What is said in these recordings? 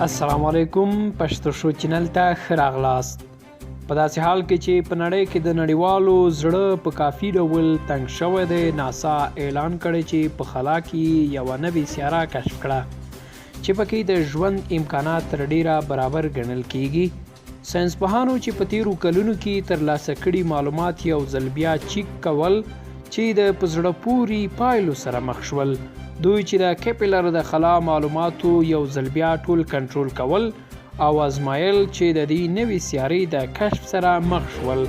السلام علیکم، پښتو شو چینل ته ښه راغلاست. په داسې حال کې چې په نړۍ کې د نړیوالو زړه په کافي ډول تنګ شوی دی، ناسا اعلان کړی چې په خلا کې یوه نوې سیاره کشف کړه چې پکې د ژوند امکانات تر ډیره برابر ګڼل کیږي. ساینسپوهانو چې په تیرو کلونو کې ترلاسه کړي معلومات یو ځل بیا چیک کول چې د په زړه پوري پایلو سره مخ شول. دوی چې د کیپلر د خلا معلوماتو یو ځل بیا ټول کنټرول کول او ازمایل چې د دې نوې سیارې د کشف سره مخ شول.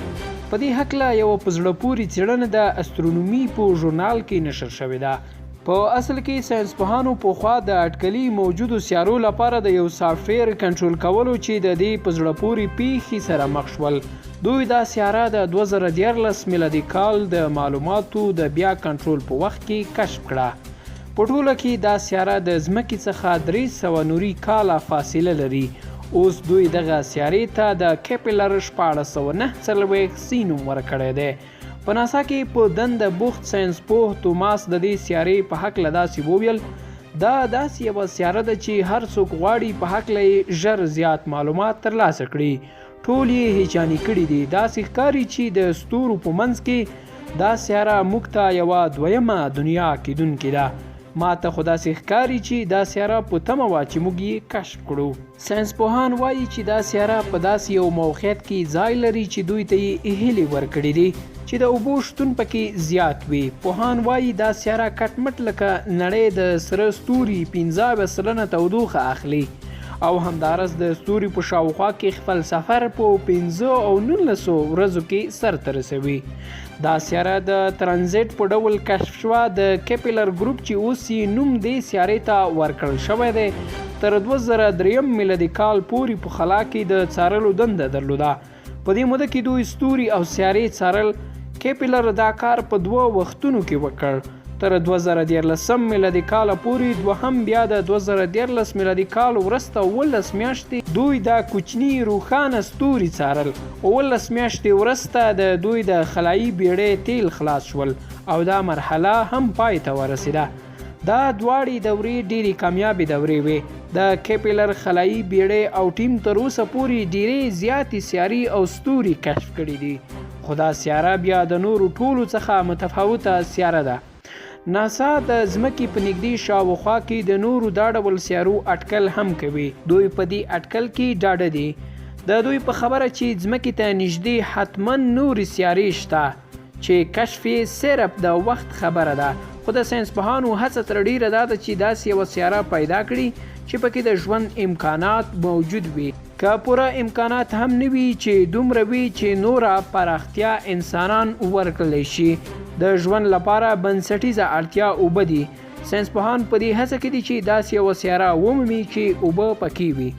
په دې هکله یوه په زړه پوري څېړنه د استرونومي په ژورنال کې نشر شوې ده. په اصل کې ساینسپوهانو پخوا د اټکلي موجودو سیارو لپاره د یو سافټویر کنټرول کولو چې د دې په زړه پورې پیښې سره مخ شول. دوی دا سیاره د 2013 میلادي کال د معلوماتو د بیا کنټرول په وخت کې کشف کړه. په ټوله کې دا سیاره د ځمکې څخه 300 نوري کاله فاصله لري. اوس دوی دغه سیارې ته د کیپلر 1649 سي نوم ورکړی دی. په ناسا کې په دنده بوخت ساینس پوه توماس د دې سیارې په هکله داسې وویل: دا داسې یوه سیاره ده چې هر څوک غواړي په هکله یې ژر زیات معلومات ترلاسه کړي. ټول یې هیجاني کړي دي. داسې ښکاري چې د ستورو په منځ کې دا سیاره موږ ته یوه دویمه دنیا کیدونکې ده. ماته خو داسې ښکاري چې دا سیاره په تمه وه چې موږ یې کشف کړو. ساینسپوهان وايي چې دا سیاره په داسې یو موقعیت کې ځای لري چې دوی ته یې هیلې ورکړې دي چې د اوبو شتون پکې زیات وي. پوهان وايي دا سیاره کټ مټ لکه نړۍ د سره ستوري 75% تودوخه اخلي او همدارس د ستوري په شاوخوا کې خپل سفر په 5 او 19 ورځو کې سرته رسوي. دا سیاره د ترانزیټ په ډول کشف شوه. د کیپلر ګروپ چې اوس یې نوم دې سیارې ته ورکړل شوی دی، تر 2003 میلادي کال پورې په خلا کې د څارلو دنده درلوده. په دې موده کې دوی ستوري او سیارې څارل. کیپلر دا کار په دوه وختونو کې وکړ، تر 2013 میلادي کاله پورې، دوهم بیا د 2013 میلادي کال وروسته 17 میاشتې دوی دا کوچني روښانه ستوري څارل. 17 میاشتې وروسته د دوی د خلایي بیړۍ تیل خلاص شول او دا مرحله هم پای ته ورسیده. دا دواړې دورې ډېرې کامیابې دورې وې. د کیپلر خلایي بیړۍ او ټیم تر اوسه پورې ډېرې زیاتې سیارې او ستوري کشف کړي دي، خو دا سیاره بیا د نورو ټولو څخه متفاوته سیاره ده. ناسا د ځمکې په نږدې شاوخوا کې د نورو دا ډول سیارو اټکل هم کوي. دوی په دې اټکل کې ډاډه دي. د دوی په خبره چې ځمکې ته نږدې حتما نورې سیارې شته چې کشف یې صرف د وخت خبره ده. خو د ساینسپوهانو هڅه تر ډیره دا ده چې داسې یوه سیاره پیدا کړي چې پکې د ژوند امکانات موجود وي. که پوره امکانات هم نه وي، چې دومره وي چې نوره پراختیا انسانان ورکړلی شي. د ژوند لپاره بنسټیزه اړتیا اوبه دي. ساینسپوهان په دې هڅه کې دي چې داسې یوه سیاره ومومي چې اوبه پکې وي.